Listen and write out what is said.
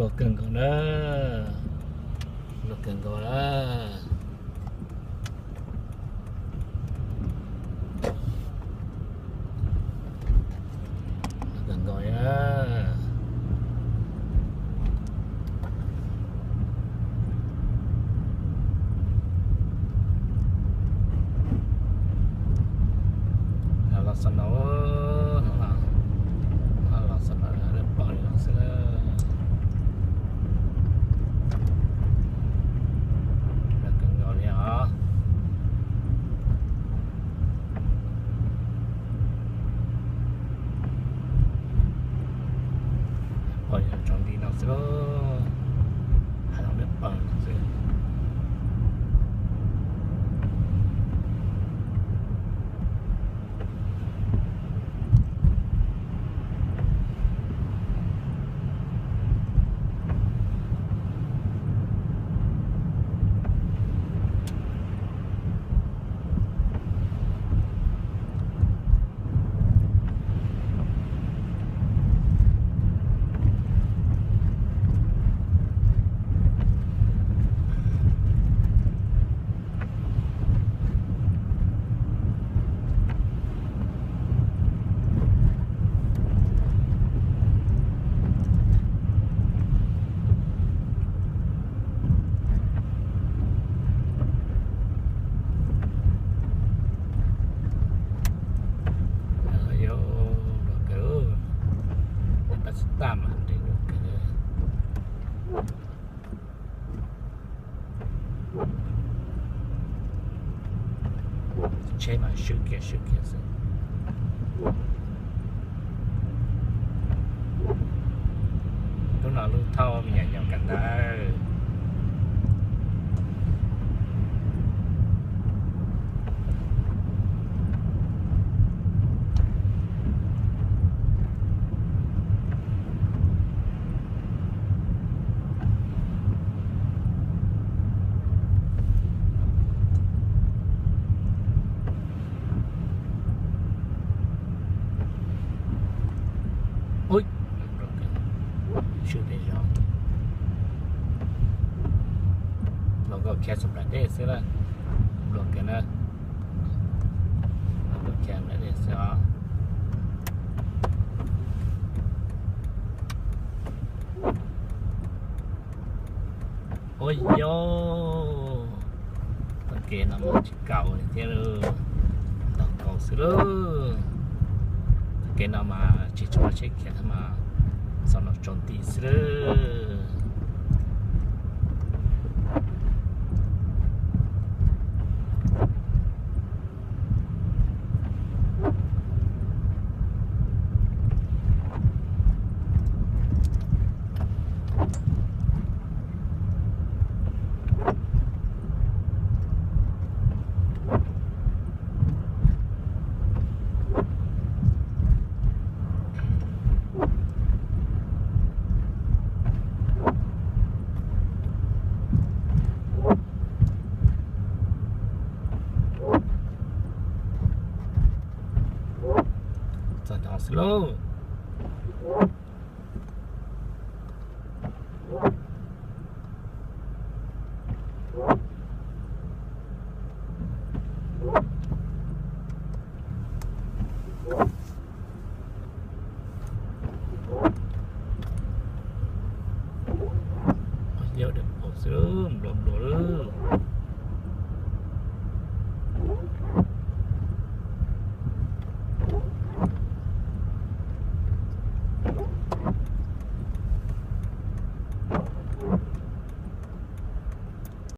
Luag kawg nkaus na, luag kawg nkaus na, luag kawg nkaus na. Los xav no, los xav no lawv pom li no xwb. Lawv kawg nkaus li os. Pom yog tsaus nti no xwb lauj, hav zoov lawv pom no xwb. Yog, luag kawg, pab tsis tag mas nres luag kawg. Tsheb mas swb kiag swb kiag xwb. Lub no lub thauj me nyuam yaus kawm ntawv. Ub, swb pes zog. Los nkauj khiav txog nram dej xwb na. Los nkauj na, los nkauj khiav nram dej xwb os. Ua yog, txoj kev no mas tsis kaus li thiab, ntau kaus xwb lauj. Txoj kev no mas tsis tshua tsheb khiav thiab mas, xav no tsaus nti xwb lauj. Txog no xwb lauj. Yog dawm paum xwb, nplua nplua lawm.